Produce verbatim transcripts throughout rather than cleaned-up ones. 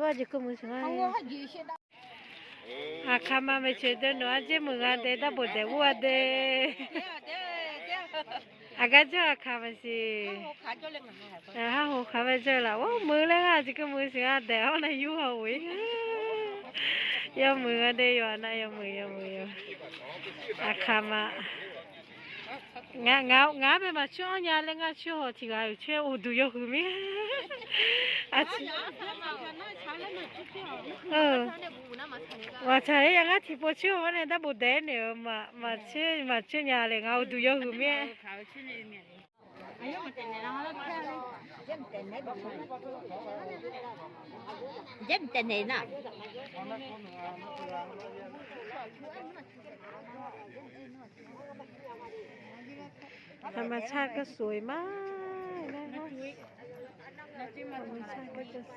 Aqjeq keuv muiq siq nga. Aqkaq ma maeqtsoeq deuq nawq-anr jer muiq nga de, darbof daef ur-a de. Aqgar jawr aqkaq maqsiq. Harhoq kaq bae jawr laf-or muiq laer nga, aqjeq keuv muiq siq nga, daef-awr nae yur haw-ir. Yawmuiq nga de, yawqha nav yawmuiq yawmuiq yawmuiq. Aqkaq ma. Ngaq-anr bae maqcoer-anr nya laer ngar coer haw tiq ghaq-euq coer uqduq yawhuiq mir. Maqtsaq-aer ya ngar tiqpov coer haw-awr nae darbof daef-aer naeq-euq maqcoer nya le, ngaq uqduq yawhuiq mir-aer. Aqma car keuv soq-iq ma. Aqma car keuv soq.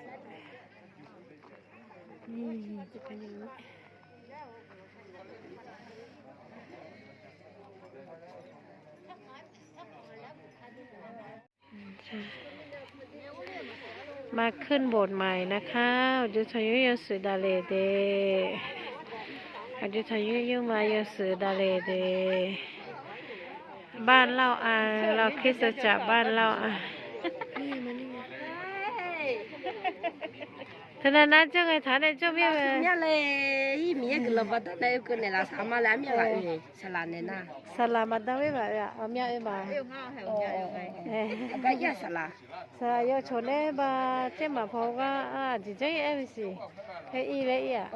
มาขึ้นโบสถ์ใหม่นะคะ Aqjox taqyur yawshuif davle de. Aqjox taqyur yurma yawshuif davle de. บ้านเล่าอา เราคริสตจักรบ้านเล่าอา Teunav nar jawr ngae taq nae jawr mir-a. Myav le, ir Miqyaer guiqlanq baqdanae oekeuv naeqlaf saq ma laer armyav ghaq oe. Saqlaq naeq nar. Saqlaq maqdan oer baq oe-aq, armyav oer ma. Aqgar ir-aq saqlaq. Saqlaq yawcawq nae ba, tser maq paw gar aqjeq janr ir aer-eu siq. Aer ir laer ir-aq.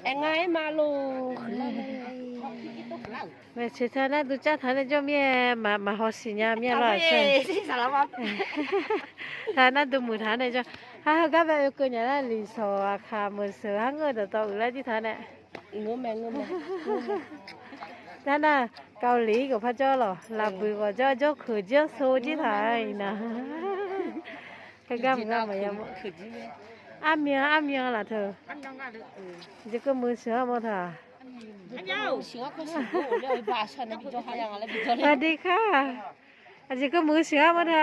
Aer-nga-aer ma lor. Maeqtsoeq taq nar duq car taq nae jawr mir-aer, maqhaw siqnya mir-a lor-aq. Taq nar duq muiq taq nae jawr. Har heugar bae oekeuv nya nar, liqsawq aqkaq meuqseuq har ngeur-eu dawqtawv uiqlar jir taq nae. Nar nar, เกาหลี khof par jawr lawq, lafbuiq ghawq jawr jawr keuq jir-anr so jir taq-a iqnan. Heugar maqya mawr. Armyan armyan laf teu. Jeq keuv muiq siq-anr mawr taq. Aqjeq keuv muiq siq-anr mawr taq.